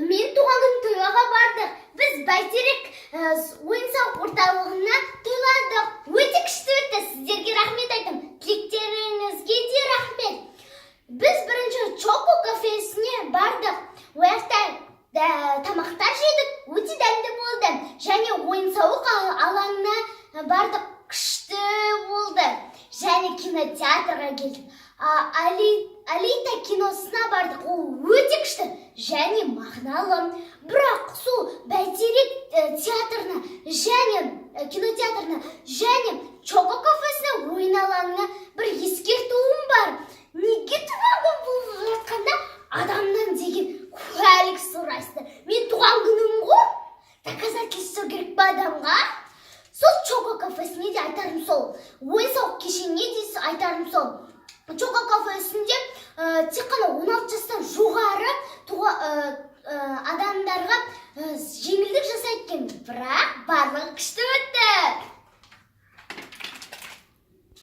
Мен туған күн тойлауға бардық. Біз Бәйтерек ойын-сауық орталығына тойладық. Өте күшті өтті. Сіздерге рахмет айтамын. Тілектеріңізге де рахмет. Біз бірінші Чоко кафесіне бардық. Ол жақта тамақтар жедік, өте дәмді болды. Және ойын-сауық алаңына бардық, күшті болды. Және кинотеатрға келдік. Алита киносына бардық, ол өте күшті және мағыналы. Бірақ сол Бәйтерек театрына және кинотеатрына және Чоко кафесіне, ойын алаңына бір ескертуім бар. Неге туған күн болып жатқанда адамнан деген куәлік сұрайсыздар? Мен туған күнім ғой, доказательство керек па адамға? Сол Чоко кафесіне де айтарым сол, ойын сауық кешеніне де айтарым сол. Чоко кафесінде тек қана 16 жастан жоғары адамдарға жеңілдік жасайды екен. Бірақ барлығы күшті өтті.